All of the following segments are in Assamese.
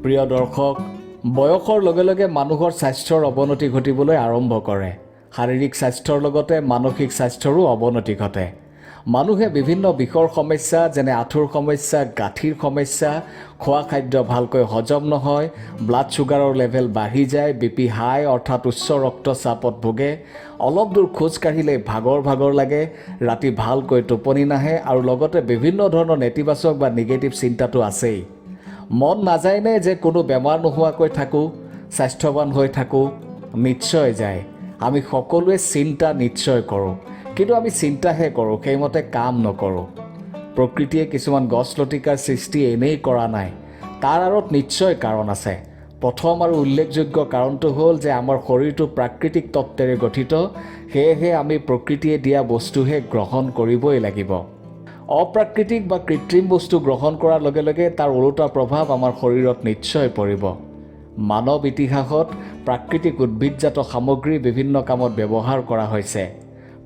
প্ৰিয় দৰ্শক, বয়সৰ লগে লগে মানুহৰ স্বাস্থ্যৰ অৱনতি ঘটিবলৈ আৰম্ভ কৰে। শাৰীৰিক স্বাস্থ্যৰ লগতে মানসিক স্বাস্থ্যৰো অৱনতি ঘটে। মানুহে বিভিন্ন বিষৰ সমস্যা, যেনে আঁঠুৰ সমস্যা, গাঁঠিৰ সমস্যা, খোৱা খাদ্য ভালকৈ হজম নহয়, ব্লাড চুগাৰৰ লেভেল বাঢ়ি যায়, বিপি হাই অৰ্থাৎ উচ্চ ৰক্তচাপত ভোগে, অলপ দূৰ খোজ কাঢ়িলেই ভাগৰ ভাগৰ লাগে, ৰাতি ভালকৈ টোপনি নাহে আৰু লগতে বিভিন্ন ধৰণৰ নেতিবাচক বা নিগেটিভ চিন্তাটো আছেই। মন নাযায়নে যে কোনো বেমাৰ নোহোৱাকৈ থাকোঁ, স্বাস্থ্যৱান হৈ থাকোঁ? নিশ্চয় যায়। আমি সকলোৱে চিন্তা নিশ্চয় কৰোঁ, কিন্তু আমি চিন্তাহে কৰোঁ, সেইমতে কাম নকৰোঁ। প্ৰকৃতিয়ে কিছুমান গছ লতিকাৰ সৃষ্টি এনেই কৰা নাই, তাৰ আঁৰত নিশ্চয় কাৰণ আছে। প্ৰথম আৰু উল্লেখযোগ্য কাৰণটো হ'ল যে আমাৰ শৰীৰটো প্ৰাকৃতিক তত্ত্বেৰে গঠিত। সেয়েহে আমি প্ৰকৃতিয়ে দিয়া বস্তুহে গ্ৰহণ কৰিবই লাগিব। অপ্ৰাকৃতিক বা কৃত্ৰিম বস্তু গ্ৰহণ কৰাৰ লগে লগে তাৰ ওলোটা প্ৰভাৱ আমাৰ শৰীৰত নিশ্চয় পৰিব। মানৱ ইতিহাসত প্ৰাকৃতিক উদ্ভিদজাত সামগ্ৰী বিভিন্ন কামত ব্যৱহাৰ কৰা হৈছে।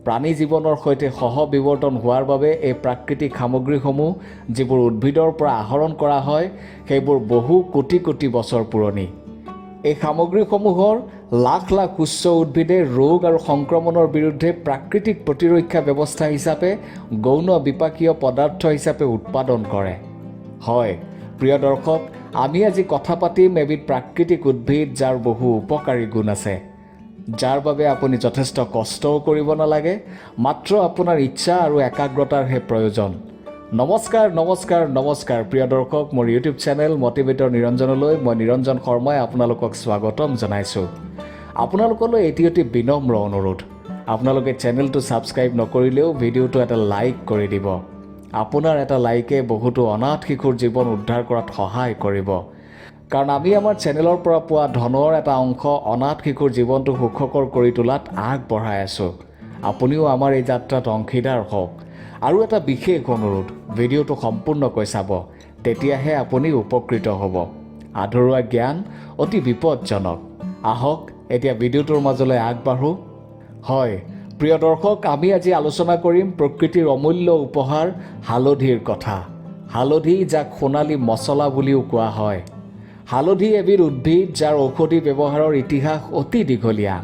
প্ৰাণী জীৱনৰ সৈতে সহ বিৱৰ্তন হোৱাৰ বাবে এই প্ৰাকৃতিক সামগ্ৰীসমূহ, যিবোৰ উদ্ভিদৰ পৰা আহৰণ কৰা হয়, সেইবোৰ বহু কোটি কোটি বছৰ পুৰণি। এই সামগ্ৰীসমূহৰ লাখ লাখ উচ্চ উদ্ভিদে ৰোগ আৰু সংক্ৰমণৰ বিৰুদ্ধে প্ৰাকৃতিক প্ৰতিৰক্ষা ব্যৱস্থা হিচাপে গৌণ বিপাকীয় পদাৰ্থ হিচাপে উৎপাদন কৰে। হয় প্ৰিয় দৰ্শক, আমি আজি কথা পাতিম এবিধ প্ৰাকৃতিক উদ্ভিদ, যাৰ বহু উপকাৰী গুণ আছে, যাৰ বাবে আপুনি যথেষ্ট কষ্টও কৰিব নালাগে, মাত্ৰ আপোনাৰ ইচ্ছা আৰু একাগ্ৰতাৰহে প্ৰয়োজন। নমস্কাৰ, নমস্কাৰ, নমস্কাৰ প্ৰিয় দৰ্শক। মোৰ ইউটিউব চেনেল মটিভেটৰ নিৰঞ্জনলৈ মই নিৰঞ্জন শৰ্মাই আপোনালোকক স্বাগতম জনাইছোঁ। আপোনালোকলৈ এটি অতি বিনম্ৰ অনুৰোধ, আপোনালোকে চেনেলটো ছাবস্ক্ৰাইব নকৰিলেও ভিডিঅ'টো এটা লাইক কৰি দিব। আপোনাৰ এটা লাইকে বহুতো অনাথ শিশুৰ জীৱন উদ্ধাৰ কৰাত সহায় কৰিব। কাৰণ আমি আমাৰ চেনেলৰ পৰা পোৱা ধনৰ এটা অংশ অনাথ শিশুৰ জীৱনটো সুখকৰ কৰি তোলাত আগবঢ়াই আছোঁ। আপুনিও আমাৰ এই যাত্ৰাত অংশীদাৰ হওক। আৰু এটা বিশেষ অনুৰোধ, ভিডিঅ'টো সম্পূৰ্ণকৈ চাব, তেতিয়াহে আপুনি উপকৃত হ'ব। আধৰুৱা জ্ঞান অতি বিপদজনক। আহক, এতিয়া ভিডিঅ'টোৰ মাজলৈ আগবাঢ়োঁ। হয় প্ৰিয় দৰ্শক, আমি আজি আলোচনা কৰিম প্ৰকৃতিৰ অমূল্য উপহাৰ হালধিৰ কথা। হালধি, যাক সোণালী মছলা বুলিও কোৱা হয়। হালধি এবিধ উদ্ভিদ, যাৰ ঔষধি ব্যৱহাৰৰ ইতিহাস অতি দীঘলীয়া,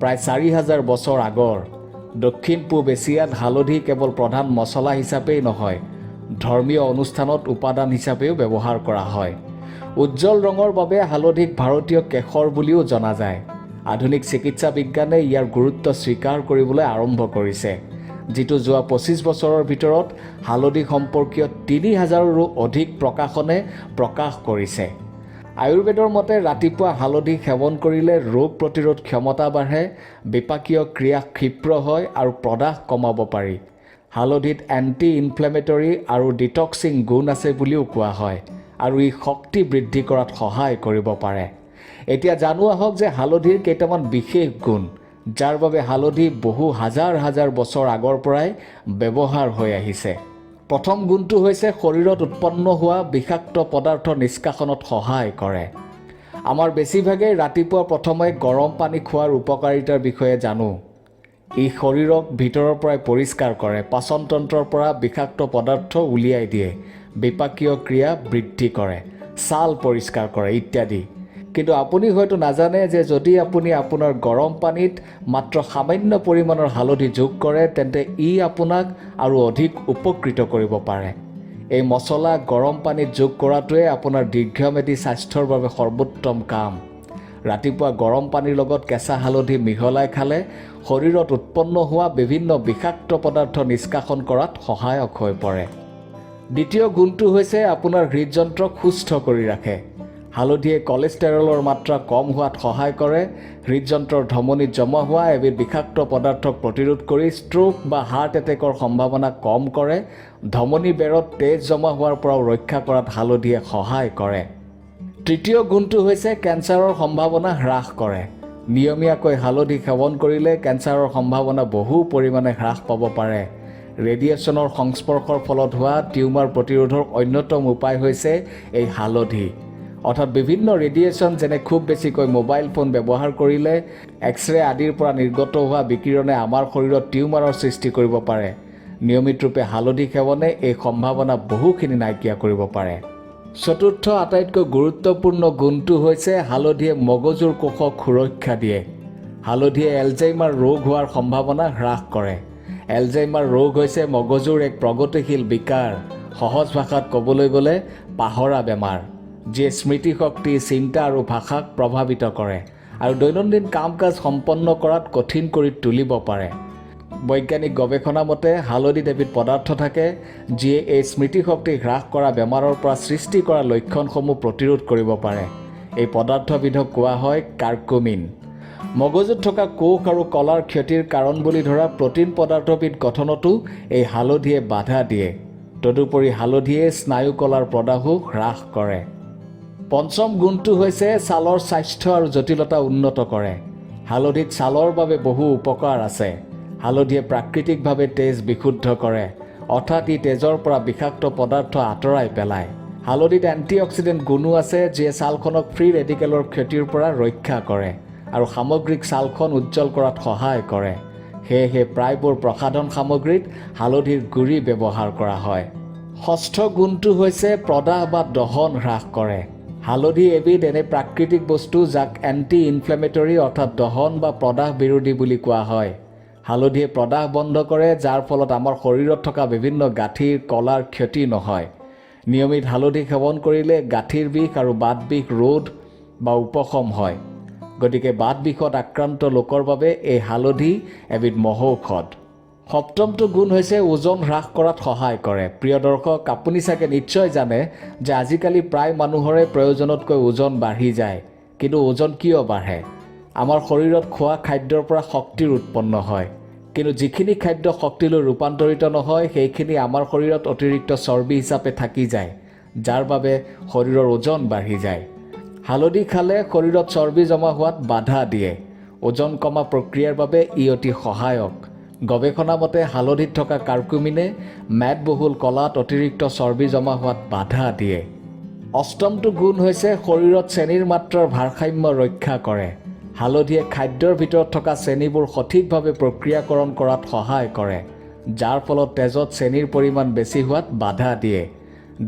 প্ৰায় 4000 বছৰ আগৰ। দক্ষিণ পূব এছিয়াত হালধি কেৱল প্ৰধান মছলা হিচাপেই নহয়, ধৰ্মীয় অনুষ্ঠানত উপাদান হিচাপেও ব্যৱহাৰ কৰা হয়। উজ্জ্বল ৰঙৰ বাবে হালধিক ভাৰতীয় কেশৰ বুলিও জনা যায়। আধুনিক চিকিৎসা বিজ্ঞানে ইয়াৰ গুৰুত্ব স্বীকাৰ কৰিবলৈ আৰম্ভ কৰিছে, যিটো যোৱা 25 বছৰৰ ভিতৰত হালধি সম্পৰ্কীয় 3000ৰো অধিক প্ৰকাশনে প্ৰকাশ কৰিছে। আয়ুৰ্বেদৰ মতে ৰাতিপুৱা হালধি সেৱন কৰিলে ৰোগ প্ৰতিৰোধ ক্ষমতা বাঢ়ে, বিপাকীয় ক্ৰিয়া ক্ষীপ্ৰ হয় আৰু প্ৰদাহ কমাব পাৰি। হালধিত এণ্টি ইনফ্লেমেটৰী আৰু ডিটক্সিং গুণ আছে বুলিও কোৱা হয় আৰু ই শক্তি বৃদ্ধি কৰাত সহায় কৰিব পাৰে। এতিয়া জানো আহক যে হালধিৰ কেইটামান বিশেষ গুণ, যাৰ বাবে হালধি বহু হাজাৰ হাজাৰ বছৰ আগৰ পৰাই ব্যৱহাৰ হৈ আহিছে। প্ৰথম গুণটো হৈছে শৰীৰত উৎপন্ন হোৱা বিষাক্ত পদাৰ্থ নিষ্কাশনত সহায় কৰে। আমাৰ বেছিভাগেই ৰাতিপুৱা প্ৰথমে গৰম পানী খোৱাৰ উপকাৰিতাৰ বিষয়ে জানো। ই শৰীৰক ভিতৰৰ পৰাই পৰিষ্কাৰ কৰে, পাচনতন্ত্ৰৰ পৰা বিষাক্ত পদাৰ্থ উলিয়াই দিয়ে, বিপাকীয় ক্ৰিয়া বৃদ্ধি কৰে, ছাল পৰিষ্কাৰ কৰে ইত্যাদি। কিন্তু আপুনি হয়তো নাজানে যে যদি আপুনি আপোনাৰ গৰম পানীত মাত্ৰ সামান্য পৰিমাণৰ হালধি যোগ কৰে, তেন্তে ই আপোনাক আৰু অধিক উপকৃত কৰিব পাৰে। এই মছলা গৰম পানীত যোগ কৰাটোৱে আপোনাৰ দীৰ্ঘম্যাদী স্বাস্থ্যৰ বাবে সৰ্বোত্তম কাম। ৰাতিপুৱা গৰম পানীৰ লগত কেঁচা হালধি মিহলাই খালে শৰীৰত উৎপন্ন হোৱা বিভিন্ন বিষাক্ত পদাৰ্থ নিষ্কাশন কৰাত সহায়ক হৈ পৰে। দ্বিতীয় গুণটো হৈছে আপোনাৰ হৃদযন্ত্ৰক সুস্থ কৰি ৰাখে। হালধিয়ে কলেষ্টেৰলৰ মাত্ৰা কম হোৱাত সহায় কৰে। হৃদযন্ত্ৰৰ ধমনীত জমা হোৱা এবিধ বিষাক্ত পদাৰ্থক প্ৰতিৰোধ কৰি ষ্ট্ৰোক বা হাৰ্ট এটেকৰ সম্ভাৱনা কম কৰে। ধমনী বেৰত তেজ জমা হোৱাৰ পৰাও ৰক্ষা কৰাত হালধিয়ে সহায় কৰে। তৃতীয় গুণটো হৈছে কেঞ্চাৰৰ সম্ভাৱনা হ্ৰাস কৰে। নিয়মীয়াকৈ হালধি সেৱন কৰিলে কেঞ্চাৰৰ সম্ভাৱনা বহু পৰিমাণে হ্ৰাস পাব পাৰে। ৰেডিয়েশ্যনৰ সংস্পৰ্শৰ ফলত হোৱা টিউমাৰ প্ৰতিৰোধৰ অন্যতম উপায় হৈছে এই হালধি। অৰ্থাৎ বিভিন্ন ৰেডিয়েশ্যন, যেনে খুব বেছিকৈ মোবাইল ফোন ব্যৱহাৰ কৰিলে, এক্স ৰে আদিৰ পৰা নিৰ্গত হোৱা বিকিৰণে আমাৰ শৰীৰত টিউমাৰৰ সৃষ্টি কৰিব পাৰে। নিয়মিতৰূপে হালধি সেৱনে এই সম্ভাৱনা বহুখিনি নাইকিয়া কৰিব পাৰে। চতুৰ্থ আটাইতকৈ গুৰুত্বপূৰ্ণ গুণটো হৈছে হালধিয়ে মগজুৰ কোষক সুৰক্ষা দিয়ে। হালধিয়ে এলজাইমাৰ ৰোগ হোৱাৰ সম্ভাৱনা হ্ৰাস কৰে। এলজাইমাৰ ৰোগ হৈছে মগজুৰ এক প্ৰগতিশীল বিকাৰ, সহজ ভাষাত ক'বলৈ গ'লে পাহৰা বেমাৰ, যিয়ে স্মৃতিশক্তি, চিন্তা আৰু ভাষাক প্ৰভাৱিত কৰে আৰু দৈনন্দিন কাম কাজ সম্পন্ন কৰাত কঠিন কৰি তুলিব পাৰে। বৈজ্ঞানিক গৱেষণা মতে হালধিত এবিধ পদাৰ্থ থাকে, যিয়ে এই স্মৃতিশক্তি হ্ৰাস কৰা বেমাৰৰ পৰা সৃষ্টি কৰা লক্ষণসমূহ প্ৰতিৰোধ কৰিব পাৰে। এই পদাৰ্থবিধক কোৱা হয় কাৰ্কুমিন। মগজুত থকা কোষ আৰু কলাৰ ক্ষতিৰ কাৰণ বুলি ধৰা প্ৰ'টিন পদাৰ্থবিধ গঠনতো এই হালধিয়ে বাধা দিয়ে। তদুপৰি হালধিয়ে স্নায়ুকলাৰ প্ৰদাহো হ্ৰাস কৰে। পঞ্চম গুণটো হৈছে ছালৰ স্বাস্থ্য আৰু জটিলতা উন্নত কৰে। হালধিত ছালৰ বাবে বহু উপকাৰ আছে। হালধিয়ে প্ৰাকৃতিকভাৱে তেজ বিশুদ্ধ কৰে, অৰ্থাৎ ই তেজৰ পৰা বিষাক্ত পদাৰ্থ আঁতৰাই পেলায়। হালধিত এণ্টিঅক্সিডেণ্ট গুণো আছে, যিয়ে ছালখনক ফ্ৰী ৰেডিকেলৰ ক্ষতিৰ পৰা ৰক্ষা কৰে আৰু সামগ্ৰিক ছালখন উজ্জ্বল কৰাত সহায় কৰে। সেয়েহে প্ৰায়বোৰ প্ৰসাধন সামগ্ৰীত হালধিৰ গুড়ি ব্যৱহাৰ কৰা হয়। ষষ্ঠ গুণটো হৈছে প্ৰদাহ বা দহন হ্ৰাস কৰে। হালধি এবিধ এনে প্ৰাকৃতিক বস্তু, যাক এণ্টি ইনফ্লেমেটৰী অৰ্থাৎ দহন বা প্ৰদাহ বিৰোধী বুলি কোৱা হয়। হালধিয়ে প্ৰদাহ বন্ধ কৰে, যাৰ ফলত আমাৰ শৰীৰত থকা বিভিন্ন গাঁঠিৰ কলাৰ ক্ষতি নহয়। নিয়মিত হালধি সেৱন কৰিলে গাঁঠিৰ বিষ আৰু বাত বিষ ৰোধ বা উপশম হয়। গতিকে বাত বিষত আক্ৰান্ত লোকৰ বাবে এই হালধি এবিধ মহৌষধ। সপ্তমটো গুণ হৈছে ওজন হ্ৰাস কৰাত সহায় কৰে। প্ৰিয় দৰ্শক, আপুনি চাগে নিশ্চয় জানে যে আজিকালি প্ৰায় মানুহৰে প্ৰয়োজনতকৈ ওজন বাঢ়ি যায়। কিন্তু ওজন কিয় বাঢ়ে? আমাৰ শৰীৰত খোৱা খাদ্যৰ পৰা শক্তিৰ উৎপন্ন হয়, কিন্তু যিখিনি খাদ্য শক্তিলৈ ৰূপান্তৰিত নহয়, সেইখিনি আমাৰ শৰীৰত অতিৰিক্ত চৰ্বি হিচাপে থাকি যায়, যাৰ বাবে শৰীৰৰ ওজন বাঢ়ি যায়। হালধি খালে শৰীৰত চৰ্বি জমা হোৱাত বাধা দিয়ে। ওজন কমা প্ৰক্ৰিয়াৰ বাবে ই অতি সহায়ক। গৱেষণা মতে হালধিত থকা কাৰ্কুমিনে মেদবহুল কলাত অতিৰিক্ত চৰ্বি জমা হোৱাত বাধা দিয়ে। অষ্টমটো গুণ হৈছে শৰীৰত চেনিৰ মাত্ৰাৰ ভাৰসাম্য ৰক্ষা কৰে। হালধিয়ে খাদ্যৰ ভিতৰত থকা চেনিবোৰ সঠিকভাৱে প্ৰক্ৰিয়াকৰণ কৰাত সহায় কৰে, যাৰ ফলত তেজত চেনিৰ পৰিমাণ বেছি হোৱাত বাধা দিয়ে।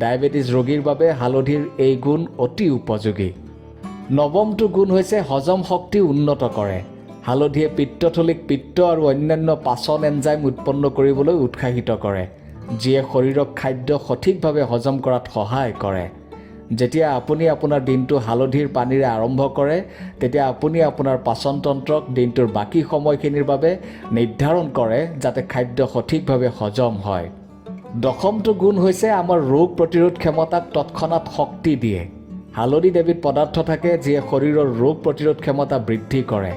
ডায়েবেটিছ ৰোগীৰ বাবে হালধিৰ এই গুণ অতি উপযোগী। নৱমটো গুণ হৈছে হজম শক্তি উন্নত কৰে। হালধিয়ে পিত্তথলীক পিত্ত আৰু অন্যান্য পাচন এনজাইম উৎপন্ন কৰিবলৈ উৎসাহিত কৰে, যিয়ে শৰীৰক খাদ্য সঠিকভাৱে হজম কৰাত সহায় কৰে। যেতিয়া আপুনি আপোনাৰ দিনটো হালধিৰ পানীৰে আৰম্ভ কৰে, তেতিয়া আপুনি আপোনাৰ পাচনতন্ত্ৰক দিনটোৰ বাকী সময়খিনিৰ বাবে নিৰ্ধাৰণ কৰে, যাতে খাদ্য সঠিকভাৱে হজম হয়। দশমটো গুণ হৈছে আমাৰ ৰোগ প্ৰতিৰোধ ক্ষমতাক তৎক্ষণাত শক্তি দিয়ে। হালধিত এবিধ পদাৰ্থ থাকে, যিয়ে শৰীৰৰ ৰোগ প্ৰতিৰোধ ক্ষমতা বৃদ্ধি কৰে,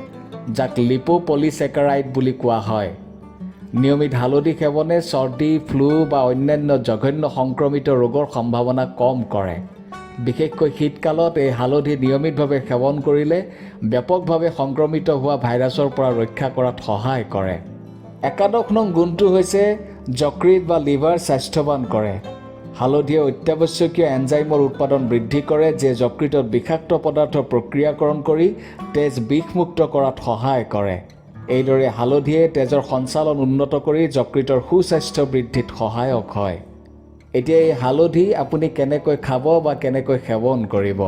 যাক লিপ'পলিছেকাৰাইড বুলি কোৱা হয়। নিয়মিত হালধি সেৱনে চৰ্দি, ফ্লু বা অন্যান্য জঘন্য সংক্ৰমিত ৰোগৰ সম্ভাৱনা কম কৰে। বিশেষকৈ শীতকালত এই হালধি নিয়মিতভাৱে সেৱন কৰিলে ব্যাপকভাৱে সংক্ৰমিত হোৱা ভাইৰাছৰ পৰা ৰক্ষা কৰাত সহায় কৰে। 11 নং গুণটো হৈছে যকৃত বা লিভাৰ স্বাস্থ্যৱান কৰে। হালধিয়ে অত্যাৱশ্যকীয় এনজাইমৰ উৎপাদন বৃদ্ধি কৰে, যিয়ে যকৃতত বিষাক্ত পদাৰ্থ প্ৰক্ৰিয়াকৰণ কৰি তেজ বিষমুক্ত কৰাত সহায় কৰে। এইদৰে হালধিয়ে তেজৰ সঞ্চালন উন্নত কৰি যকৃতৰ সুস্বাস্থ্য বৃদ্ধিত সহায়ক হয়। এতিয়া এই হালধি আপুনি কেনেকৈ খাব বা কেনেকৈ সেৱন কৰিব?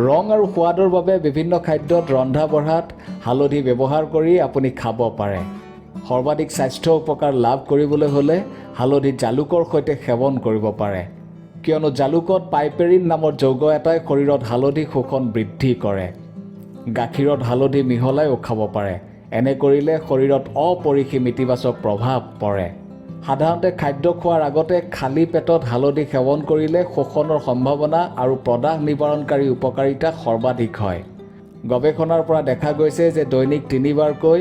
ৰং আৰু সোৱাদৰ বাবে বিভিন্ন খাদ্যত ৰন্ধা বঢ়াত হালধি ব্যৱহাৰ কৰি আপুনি খাব পাৰে। সৰ্বাধিক স্বাস্থ্য উপকাৰ লাভ কৰিবলৈ হ'লে হালধি জালুকৰ সৈতে সেৱন কৰিব পাৰে, কিয়নো জালুকত পাইপেৰিন নামৰ যৌগ এটাই শৰীৰত হালধি শোষণ বৃদ্ধি কৰে। গাখীৰত হালধি মিহলাইও খাব পাৰে। এনে কৰিলে শৰীৰত অপৰিসীম ইতিবাচক প্ৰভাৱ পৰে। সাধাৰণতে খাদ্য খোৱাৰ আগতে খালী পেটত হালধি সেৱন কৰিলে শোষণৰ সম্ভাৱনা আৰু প্ৰদাহ নিবাৰণকাৰী উপকাৰিতা সৰ্বাধিক হয়। গৱেষণাৰ পৰা দেখা গৈছে যে দৈনিক তিনিবাৰকৈ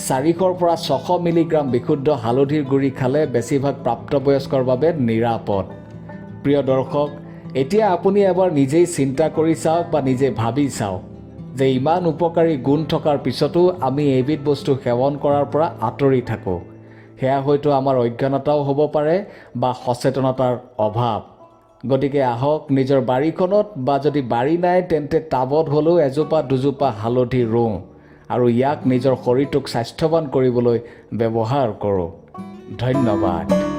400ৰ পৰা 600 মিলিগ্ৰাম বিশুদ্ধ হালধিৰ গুড়ি খালে বেছিভাগ প্ৰাপ্তবয়স্কৰ বাবে নিৰাপদ। প্ৰিয় দৰ্শক, এতিয়া আপুনি এবাৰ নিজেই চিন্তা কৰি চাওক বা নিজে ভাবি চাওক যে ইমান উপকাৰী গুণ থকাৰ পিছতো আমি এইবিধ বস্তু সেৱন কৰাৰ পৰা আঁতৰি থাকোঁ। সেয়া হয়তো আমাৰ অজ্ঞানতাও হ'ব পাৰে বা সচেতনতাৰ অভাৱ। গতিকে আহক, নিজৰ বাৰীখনত বা যদি বাৰী নাই তেন্তে টাবত হ'লেও এজোপা দুজোপা হালধি ৰুওঁ আৰু ইয়াক নিজৰ শৰীৰটোক স্বাস্থ্যৱান কৰিবলৈ ব্যৱহাৰ কৰোঁ। ধন্যবাদ।